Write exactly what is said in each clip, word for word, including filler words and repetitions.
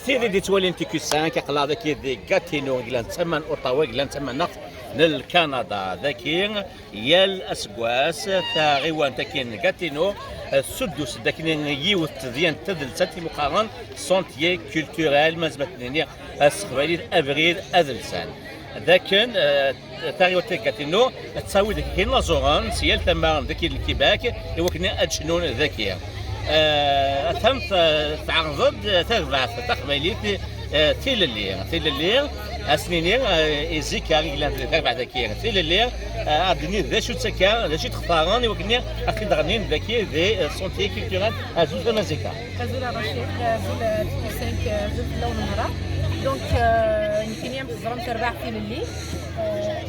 Tid i d-yettwalin T Q cinq, aql-aɣ dagi di Gatineau, i yellan d tama n Ottawa, i yellan d tamaneɣt n Lkanada. Dagi, yal aseggas, taɣiwant-agi n Gatineau, eh, tessuddus-d akken yiwet n tedyant tadelsant i meqqaren sentier culturel, ma nezmer ad nini, eh, s teqbaylit abrid adelsan. D akken, eh, taɣiwant n Gatineau tettawi-d kra n inaẓuren si yal tama dagi n Lkibak, i wakken ad cnun dagi. Eh, atan t-, tɛerḍ-d tarbaɛt taqbaylit, eh, Tilelli. Tilelli, ad s-nini, eh, i zik-a i yellan di tarbaɛt-agi, Tilelli, eh, ad d-nini d acu-tt akka, d acu i d-xtaren, i wakken ad t-id-ɣnin dagi di, eh, Sentier Culturel, eh, Azul Tamazika. Azul a Racid, azul, eh, T Q cinq, eh, azul fell-awen merra. Donc, eh, nekkini am teẓram terbaɛt Tilelli. Eh,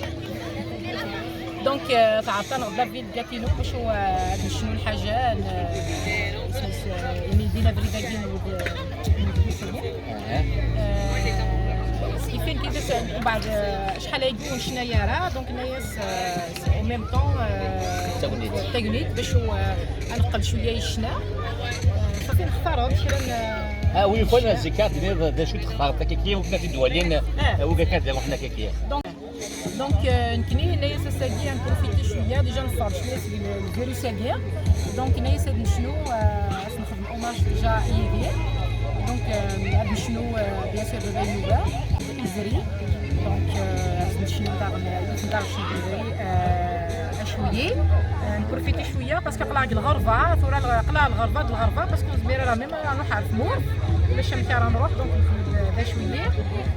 donc, eh, tɛerḍ-aneɣ-d la ville de Gatineau bac, eh, ad necnu lḥaǧa, n, eh, isem-is, eh, imi din abrid-agi n wed, n wed Gatineau. Eh, s kifin kifin, mbeɛd, eh, acḥal ayagi ur necna ara, donc, yenna-yas, eh, en même temps, eh, tagnit. Tagnit, bac, eh, ad neqqel cwiya i ccna. Eh, safi nextareḍ kra n, eh, Ah, wi yufan ccna. Zik ad d-tiniḍ d acu textareḍ akka kiki, wid ad t-id-walin, eh, wid akka ad iruḥen akka kiki. Donc, donc, eh, nekkni, yenna-yas ass-agi ad nprofiti cwiya, déjà neffeɣ-d cwiya seg le, le virus-agi. Donc, yenna-yas ad necnu, eh, ad s-nexdem hommage déjà i Yidir. Donc, eh, ad necnu, eh, bien sûr, Baba Inuba. Izri. Donc, euh, ad necnu daɣen, euh, yiwet n taɣect n Izri, euh, acwiyi. Euh, nprofiti cwiya parce que aql-aɣ deg lɣerba, tura aql-aɣ lɣerba d lɣerba parce que ur nezmir ara même ad nruḥ ɣer tmurt, ulac amek ara nruḥ, donc nexdem d acwiyi.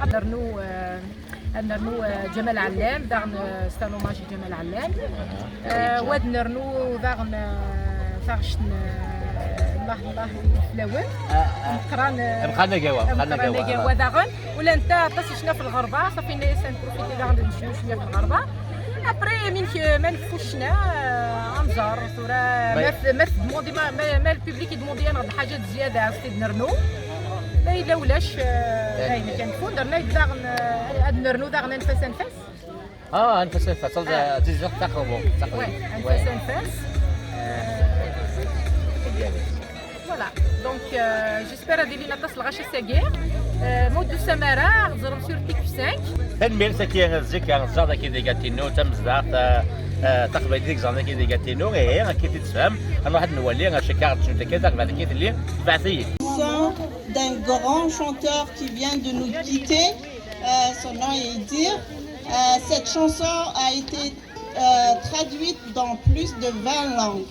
Ad nernu, euh, ad nernu, euh, Ǧamal Ɛellam, daɣen, euh, c'est un hommage à Ǧamal Ɛellam. Euh, wa ad nernu daɣen, euh, taɣect n, euh, Allah, Allah fell-awen. Ameqqran, euh, Ameqqran agawa, Ameqqran agawa, agawa daɣen. Ula netta aṭas yecna f lɣerba, safi yenna-yas ad nprofiti daɣen ad necnu cwiya f lɣerba. Après, min k-, ma nekfu ccna, euh, ad nẓer, tura, ma t-, ma tdemandi, ma, ma, ma le public yedemandi-aneɣ-d lḥaǧa d zzyada, ad s-t-id-nernu. Ma yella ulac, euh, d ayen kan nekfu, nerna daɣen, euh, ad nernu daɣen anef-as anef-as. Ah, anef-as anef-as, d taqribut, taqribut. Ouais, anef-as anef-as. Euh, voilà. Donc, euh, j'espère ad ilin aṭas lɣaci ass-agi. Euh, ma ur d-tusam ara, ad ẓrem sur T Q cinq. Tanemmirt, akken zik, ẓer dagi di Gatineau, tamezdaɣt, euh, euh, taqbaylit i yeẓran dagi di Gatineau, ihi, akken i d-tefhem, ad nruḥ ad nwali, acu akka ɣ-d-tecnut akka, tarbaɛt-agi telli, tebɛet-iyi. D'un grand chanteur qui vient de nous quitter, euh, son nom est Idir. Euh, cette chanson a été, euh, traduite dans plus de vingt langues.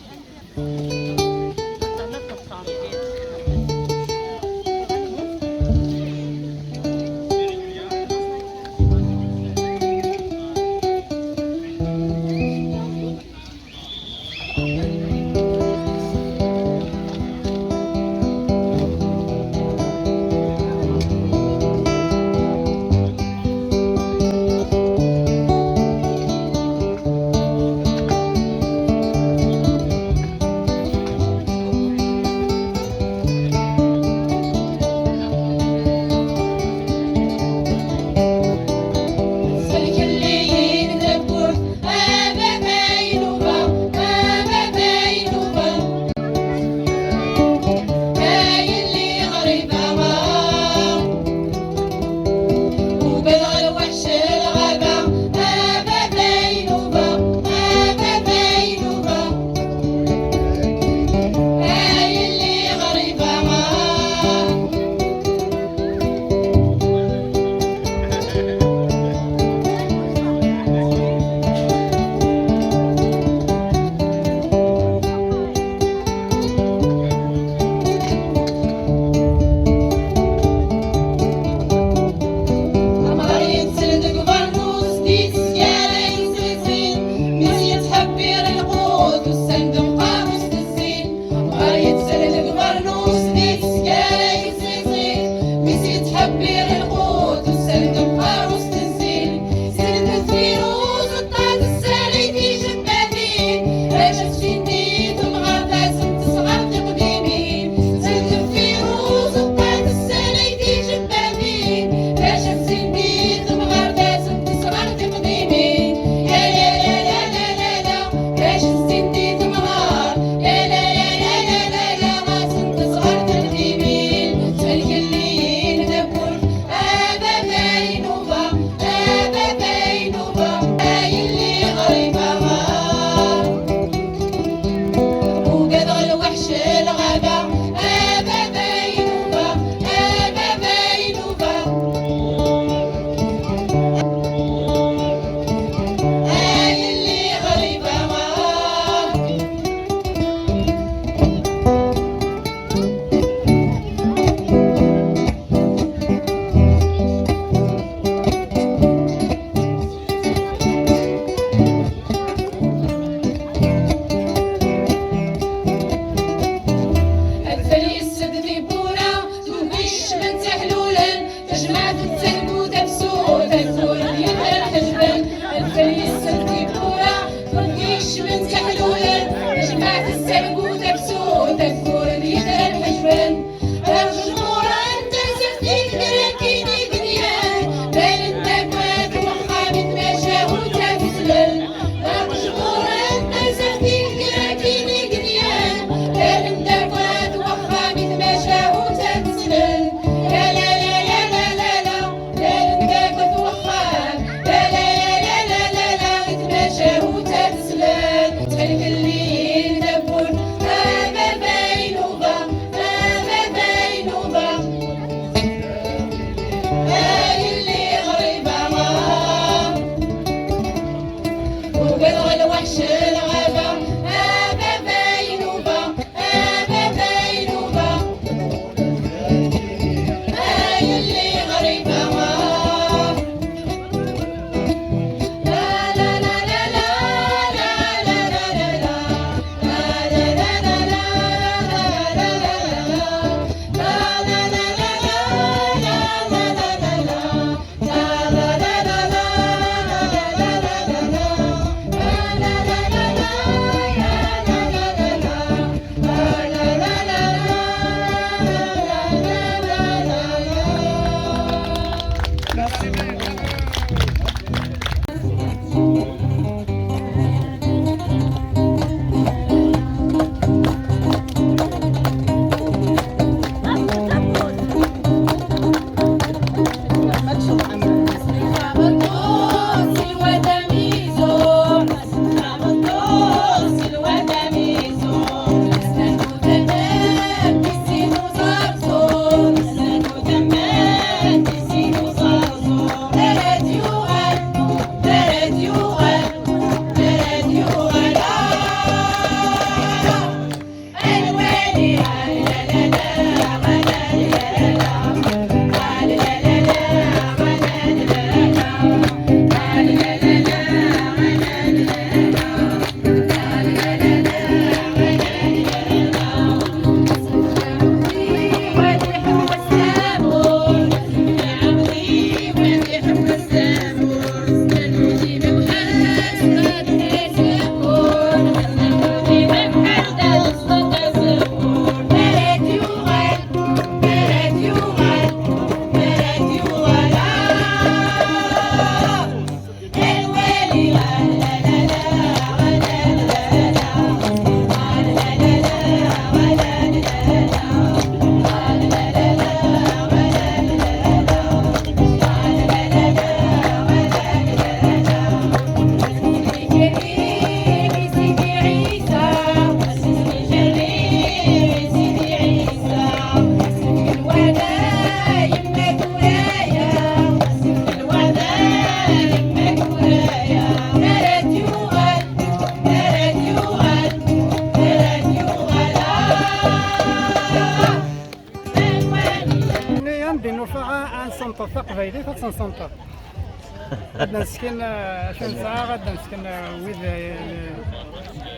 Ad nesken, eh, acu nesɛa, ad nesken, eh, wid, eh,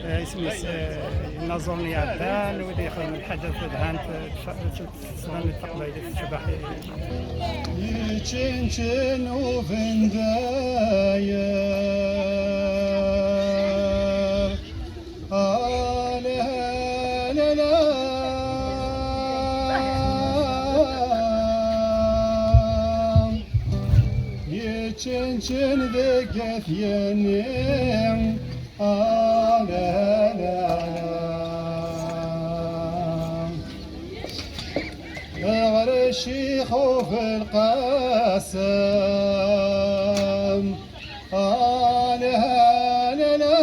eh, isem-is, eh, inaẓuren iɛeddan, wid ixedmen lḥaǧa tadhant, eh, tfa-, tettban-d teqbaylit tecbeḥ. Yeččenčen ubendayer. Ah, la, la, la. Yeččenčen deg At Yanni. Ah, la, la, la. Ɣer Ccix Ubelqasem. Ah, la, la, la.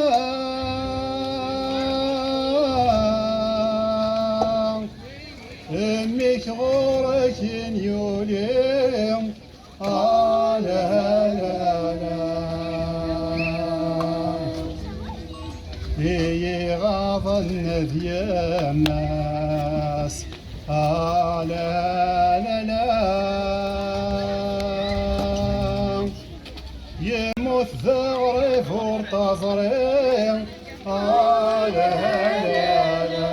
Mmi-k ɣur-k yuli. Ah, la, la, la. I yiɣaḍen d yemma-s. Ah, la, la, la. Yemmut d aɣrib ur t-ẓriɣ. Ah, la, la, la.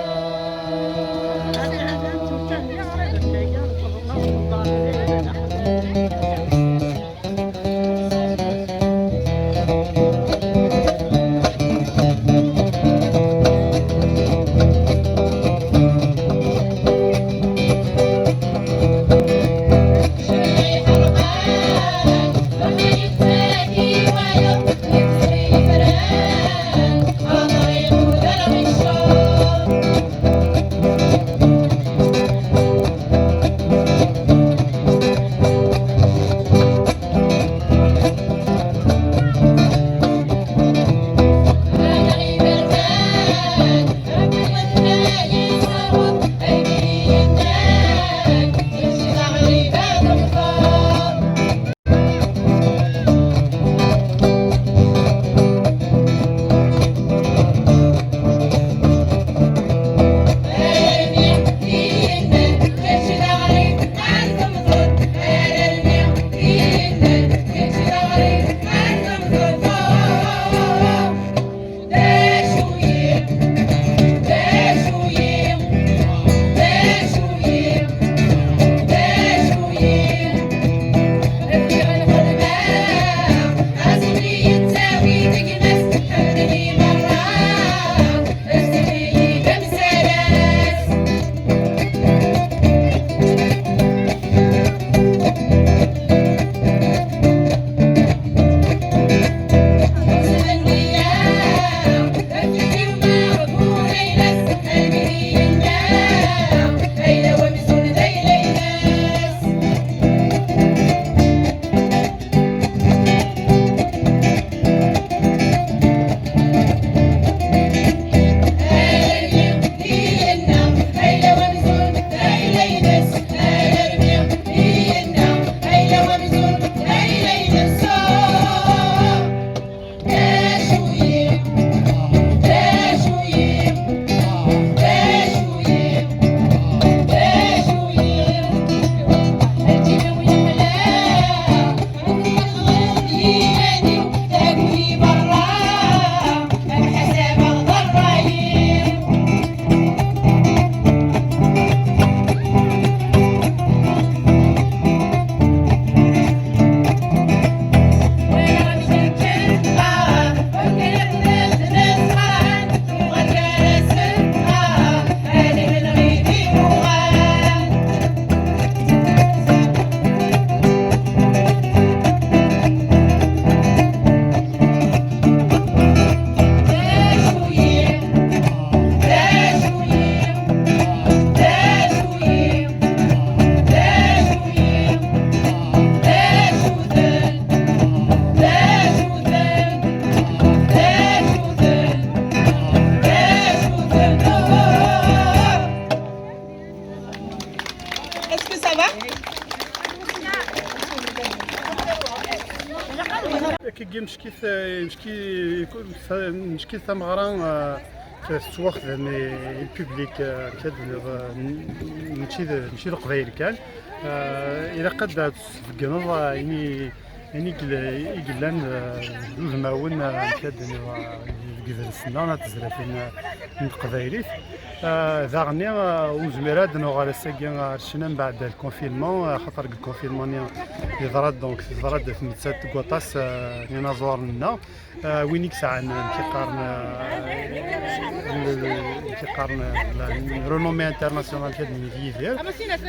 Est-ce que ça va? Akkagi neckit, neckit, neckit tameɣra, eh, tettwaxdem i, i le public, eh, kan, eh, n-, mačči d, mačči d Leqbayel kan. Eh, ilaq ad d-tesbeggneḍ, eh, ini, ini i yellan, eh, d udmawen, eh, amek ad d-iniḍ, eh, deg idles-nneɣ, neɣ tezlatin, eh, n teqbaylit. Eh, daɣen, eh, ur zmireɣ ad nuɣal ass-agi ar ccna mbeɛd lkunfinman, eh, axaṭer deg lkunfinman-nni yeḍra-d, donc, teḍra-d tmettant deg waṭas, eh, n yinaẓuren-nneɣ. Eh, win i yesɛan, eh, amek i qqaren, eh, l-, l-, amek i qqaren, eh, la, renommée internationale, amek ad nini, d Yidir.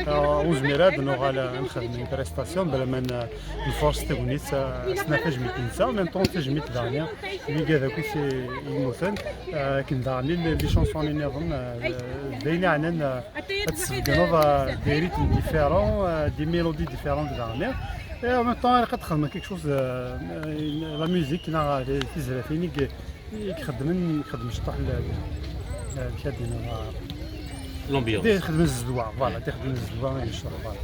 Eh, ur zmireɣ ad nuɣal, eh, ad nexdem une prestation bla ma n-, nfurṣ tagnit, eh, s-, tajmilt-nsen, en même temps tajmilt daɣen i wigad akk i s-, i yemmuten, eh, akken daɣen les, les chansons nniḍen, eh, d ayen yeɛnan, eh, ad tesbeggneḍ, euh, des rythmes différents, euh, des mélodies différentes daɣen. Et en même temps, ilaq ad txedmeḍ quelque chose, euh, euh, la musique, neɣ, euh, tizlatin i, i ixeddmen, ixeddmen cṭuḥ l-, l-, l'ambiance. Di xedmen zzedwa, voilà, di xedmen zzedwa, i necḍeḥ, voilà.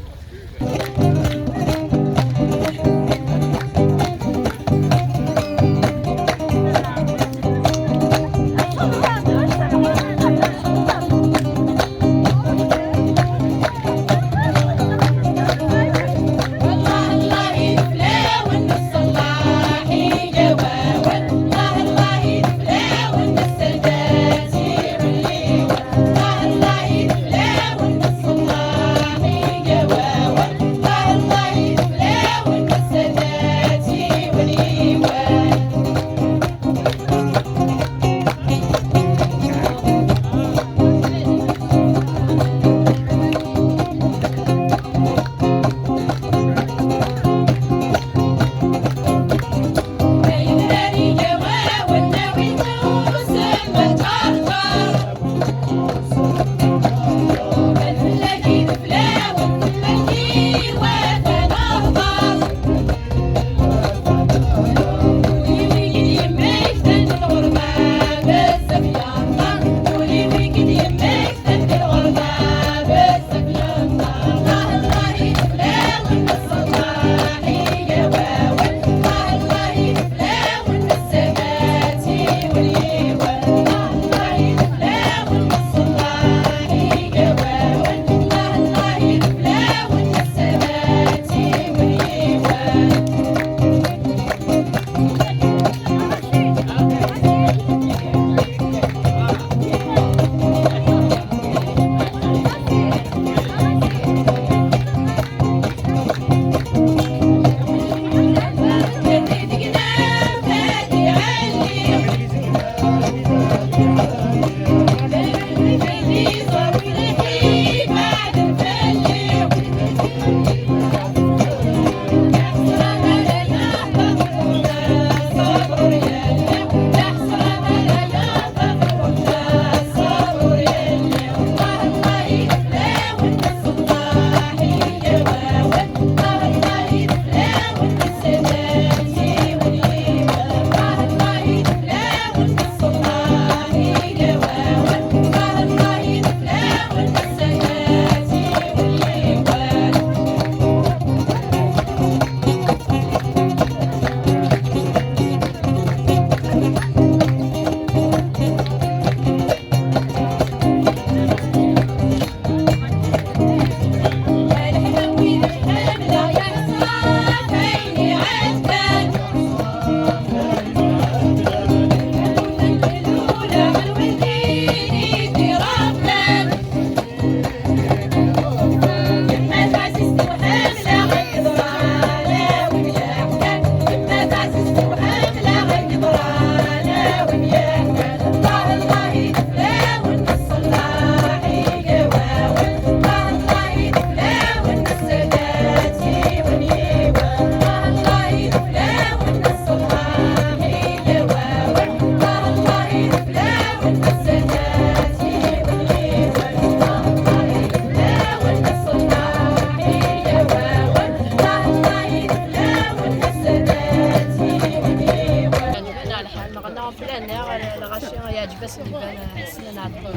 Neɣna ɣef lehna, lɣaci yeɛǧeb-asen, iban ssnen ɛeṭṭen.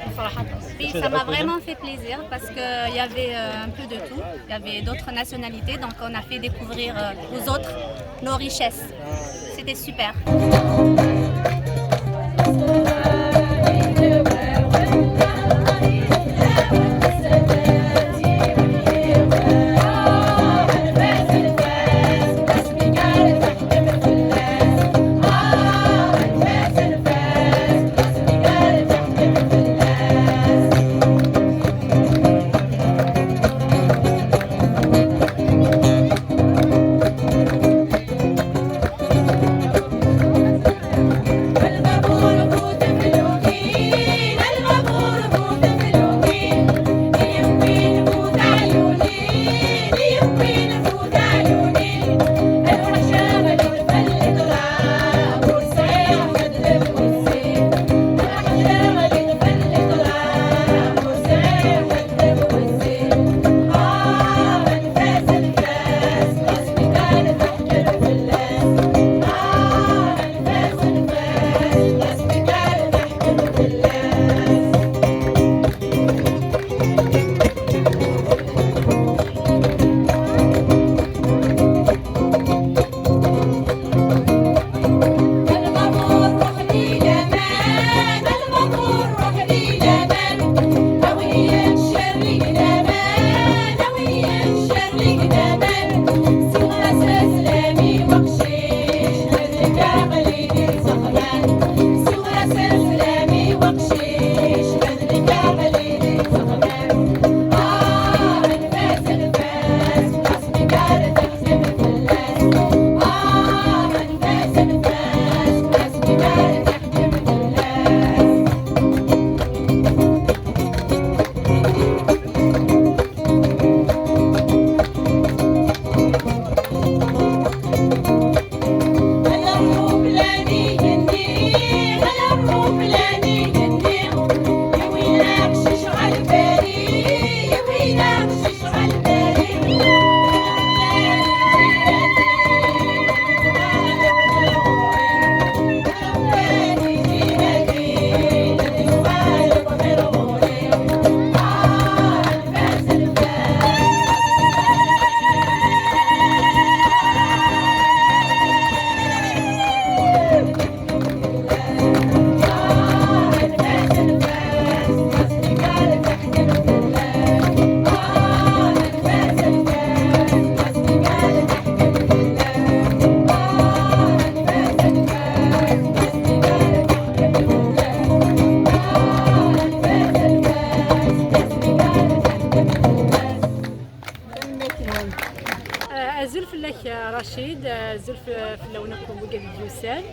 Nefreḥ aṭas. Oui, ça m'a vraiment fait plaisir parce que il y avait, euh, un peu de tout. Il y avait d'autres nationalités, donc on a fait découvrir, euh, aux autres nos richesses. C'était super. Azul f-, fell-awen akk wigad i d-yusan.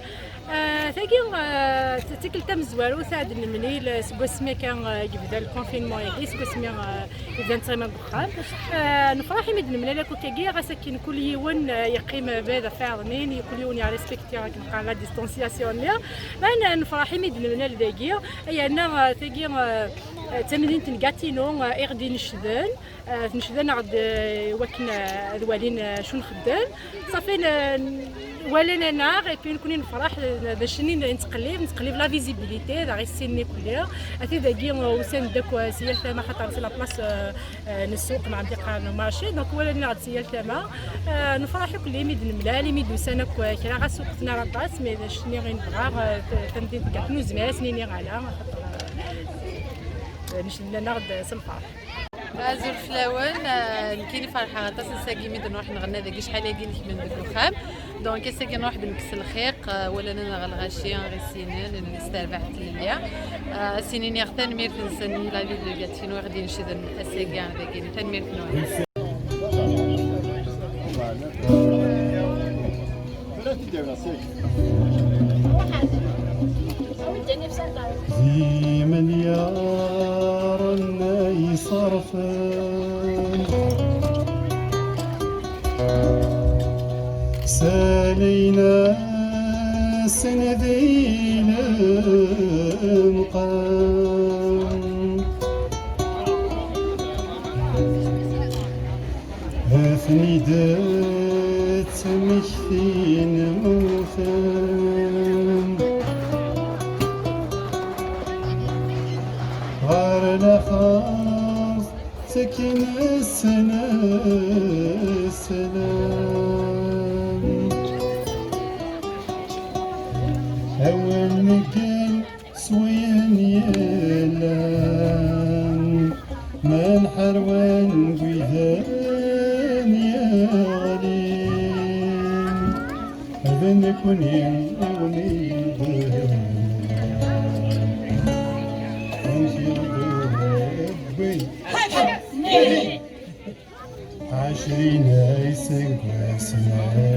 Ah, tagi, ah, d tikkelt tamezwarut ad nemlil, ah, seg wasmi akka, ah, yebda le confinement-agi, seg wasmi, ah, yebda nettɣima deg uxxam. Ah, nefṛeḥ imi d-nemlal akk akkagi, ɣas akken kul yiwen, ah, yeqqim abrid ɣef iɛḍen-in, kul yiwen yerrespekti akken qqaren la distanciation-nni. Ma n-, nefṛeḥ imi d-nemlal dagi, yerna, ah, tagi, ah, d tamdint n Gatineau, ah, i ɣ-d-inecden. Ah, tnecden-aɣ-d, ah, i wakken, ah, ad walin, ah, acu nxeddem. Ṣafi, n-, walan-aneɣ, et puis nekni nefṛeḥ, ah, d acu-nni nettqellib, nettqellib la visibilité, d aɣ-issinen ikelli. Ati dagi, ah, usan-d akk, ah, si yal tama, xaṭer c'est la place, ah, ah, n ssuq, neɣ anda i qqaren marché, donc walan-aɣ-d si yal tama. Ah, nefṛeḥ akk imi d-nemlal, imi d-usan akk, ah, kra ɣas ur qten ara aṭas, mais d acu-nni i nebɣa, ah, t-, tamdint n Gatineau, nezmer ad as-nini ala, xaṭer, ah, necden-aneɣ-d s lfeṛḥ. Azul fell-awen, ah, nekkini ferḥeɣ aṭas ass-agi mi d-nruḥ nɣenna dagi, acḥal-agi nekmen deg uxxam. Donc ass-agi nruḥ-d nekkes lxiq, ah, walan-aneɣ lɣaci, ɣ-issinen, s terbaɛt tlelli. Ah, ad as-iniɣ tanemmirt-nsen i la ville de Gatineau i ɣ-d-inecden ass-agi dagi. Tanemmirt-nwen. D imelyaṛen ay ṣerfen, salayen-asen di lemqam. Atni-d d tamektin mmuten. Ɣer laxert ttaken-asen sslam. Awal neggan s wayen yellan, ma nḥerwan deg widan yeɣlin, d nekni i wen-yebran. Amek i ɣ-d-wwin? Ɛecrin ay iseggasen aya.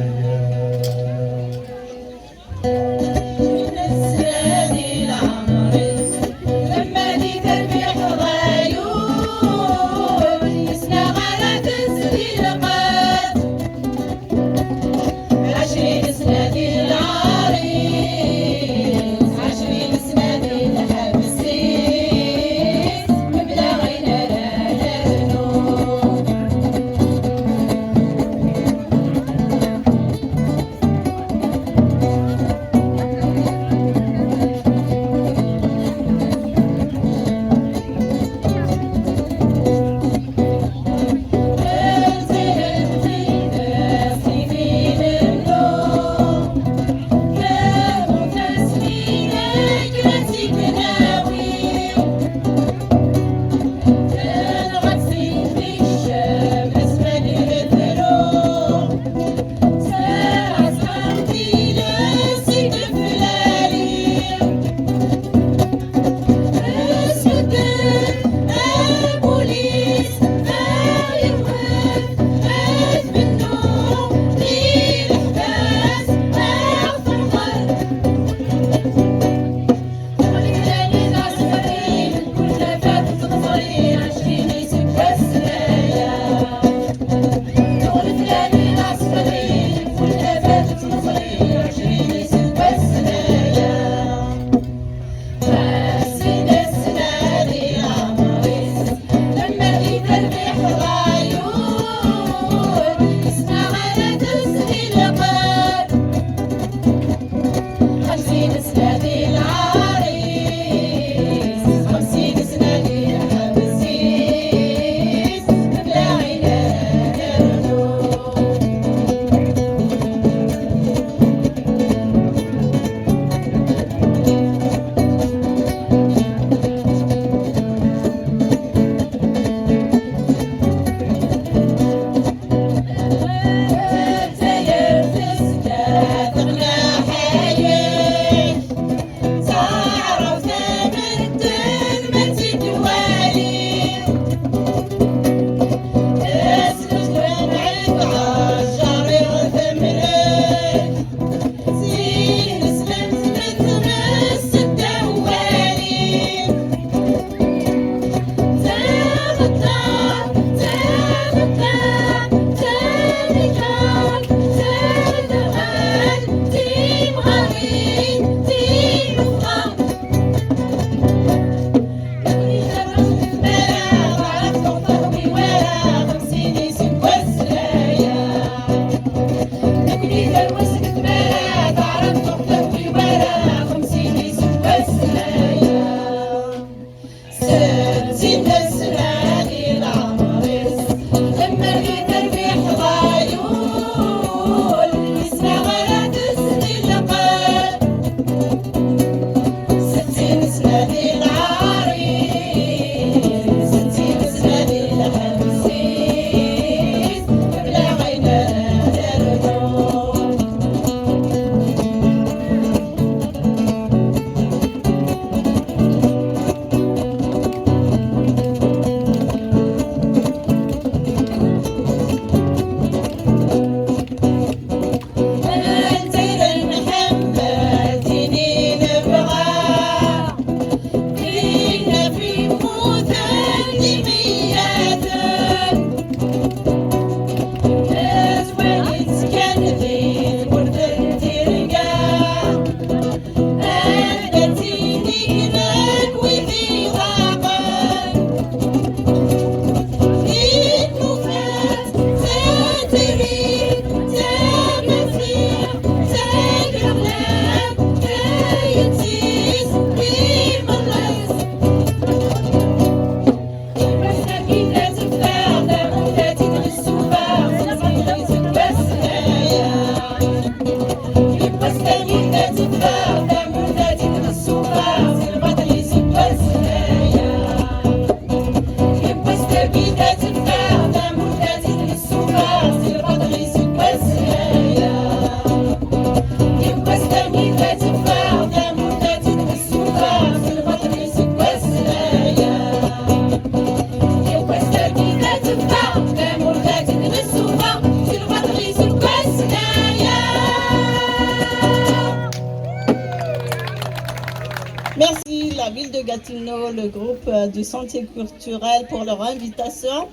La ville de Gatineau, le groupe euh, du Sentier culturel pour leur invitation.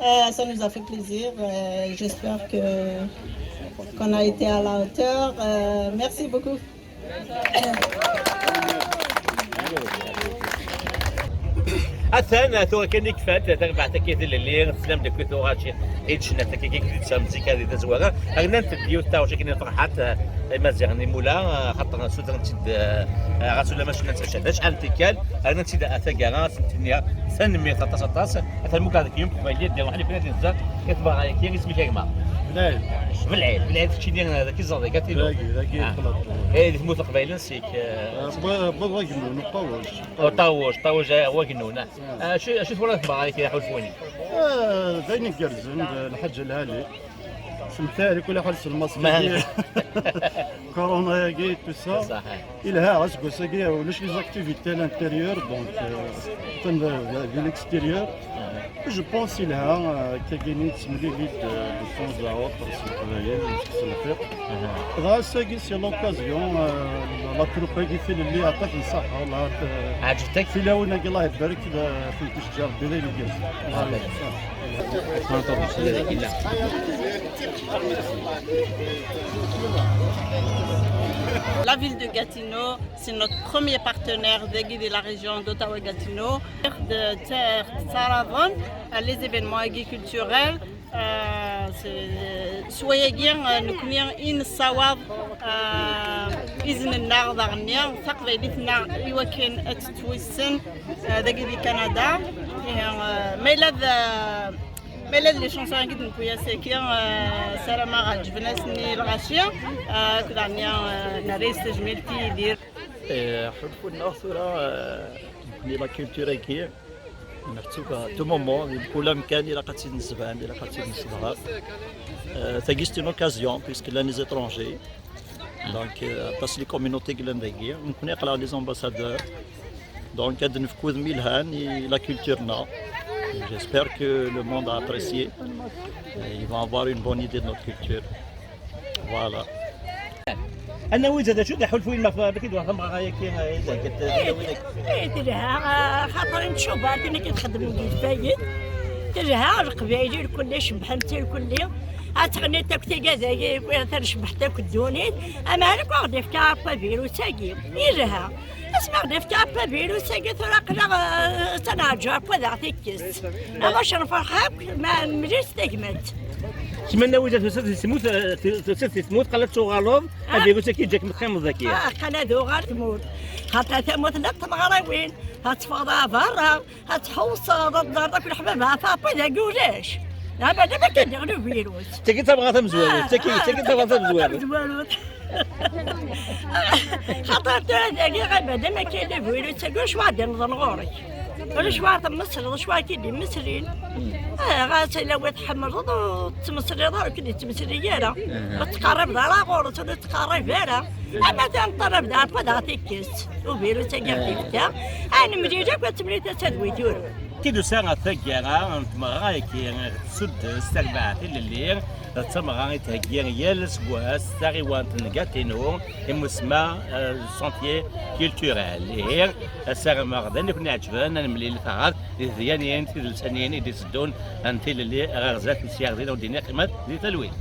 Euh, ça nous a fait plaisir. Euh, J'espère que qu'on a été à la hauteur. Euh, merci beaucoup. Atan tura kan i kfant tarbaɛt-agi tilelli, teslam deg tura i d-cenna takagi i d-tesam zik ad d-tazwara. Rnant-d yiwet taɣect akken ferḥat Imaziɣen imula, xaṭer sutren-tt-id ɣas ulamma cenna-tt acḥal n tikkal. Rnant-tt-id a taggara, ad sent-iniɣ tanemmirt aṭas aṭas. Atan muqleɣ deg yum teqbaylit d iruḥ li bnadem zdat i tmeɣra-agi, isem-ik a gma? Belɛid. Belɛid, keččini d akiẓaḍ i Gatineau. Dagi, dagi, ah. Xlaṭ. Eh, di tmurt n Leqbayel, ansi-k? Eh, Bwa- Bwa Wagennun, Uṭawej. Uṭawej, Ṭawej, eh, Wagennun, ah. Ah, acu acu twalaḍ deg tmeɣra-agi a Ḥulfuni? Ah, d ayen igerrzen, d lḥaǧa lɛali. Semtari kul ḥal s lmasque-agi. Corona-agi, tout ça. Saḥ. Ilha, aseggas-agi ulac les activités à l'intérieur, donc euh, atan d- d- di l'extérieur. Je pense ilha, euh, kagini nettemlili-d euh, de temps à autre s Leqbayel, s lfiq. Dɣa ass-agi c'est l'occasion, euh, la troupe-agi tilelli, aṭak n ṣṣeḥḥa, la t- Ɛǧbent-ak? Tilawin-agi, Allah ibarek, la tent-ijǧa Rebbi d ayen igerrzen. La ville de Gatineau, c'est notre premier partenaire dagi di la région d'Ottawa-Gatineau. De Tsaravan, les événements culturels, euh, c'est- s wayagi, euh, nekkni i nessawaḍ euh, izen-nneɣ daɣenni, taqbaylit-nneɣ i wakken ad tettwissen euh, dagi di Kanada. Et, euh, ma yella d ma yella d les chansons-agi d nekwi ass-agi, euh, ssarameɣ ɛeǧben-asen i lɣaci, euh, akked ɛni, euh, nerra-yas tajmilt i Yidir. Ḥulfu-nneɣ tura euh, nekkni la culture-agi, meḥsub à tout moment, di mkul amkan ilaq ad tt-id-nesban, ilaq ad tt-id-nesseḍher. Euh, tagi c'est une occasion puisque llan les étrangers, donc euh, aṭas les communautés i yellan dagi, nekkni aql-aɣ les ambassadeurs. Donc ad nefk udem yelhan i la culture-nneɣ. J'espère que le monde a apprécié. Et ils vont avoir une bonne idée de notre culture. Voilà. Ad nawi d acu d aḥulfu-inem ɣef baki d-war tameɣra-agi i d-theggaḍ tilawin-agi? Eh, telha, xaṭer n tcubaṭ nekk i txeddem deg Lfayed. Telha, Leqbayel irkelli, cebḥen-tt irkelli. Ad teɣni takti gada-yi, tanecbeḥt akk ddunit. Ama nekk ad ɣ-d-ifk apavirus-agi. Yelha. Asmi ɣ-d-ifka apavirus-agi tura aql-aɣ eh, ad neɛǧu akk ad aɣ-t-ikkes. Ama cenferḥ akk ma nemlil s tagmat. Kma nawi da tusiḍ di tmurt, eh, tu- tusiḍ di tmurt, qala ad tuɣaleḍ, avirus-agi yeǧǧa-kem teqqimeḍ dagi. Ah, qala ad uɣal tmurt. Xaṭer tamurt llant tmeɣrawin, ad teffɣeḍ ɣer berra, ad tḥewṣeḍ, ad teẓreḍ akk leḥbab ɣef aṭi dagi ulac. Abada ma kan diɣ le virus. Tagi d tabɣa tamezwarut, tagi tagi d tabɣa tamezwarut. Xaṭer tura dagi ɣabad ama kan le virus-agi ulac wa d-ineḍen ɣur-k. Ulac wa temmeṣleḍ, ulac wa k-id-immeslin. Ah, ɣas ala wa tḥemmleḍ ur tettmeṣliḍ ara, ur k-id-ittmesli ara. Ur tettqerribeḍ ara ɣur-s, ur tettqerrib ara. Ama tanṭerrab d ɛerfa d aɣ-tikkes. Uvirus-agi ɣ-d-ifka. Ad nemlil akk ad temlil tasa d wi turew. Tidusa ɣer taggara n tmeɣra-agi tsuddest tarbaɛt ilelli, d tameɣra i theggi yal aseggas taɣiwant n Gatineau, imusma eh, Sentier Culturel. Ihi, ssarameɣ d ayen i ken-iɛeǧben, ad nemlil taɣaṭ di tedyanin tidelsanin i d-iteddun n tilelli ɣer zdat n Syaɣ din ur d-iniɣ qqimet di talwit.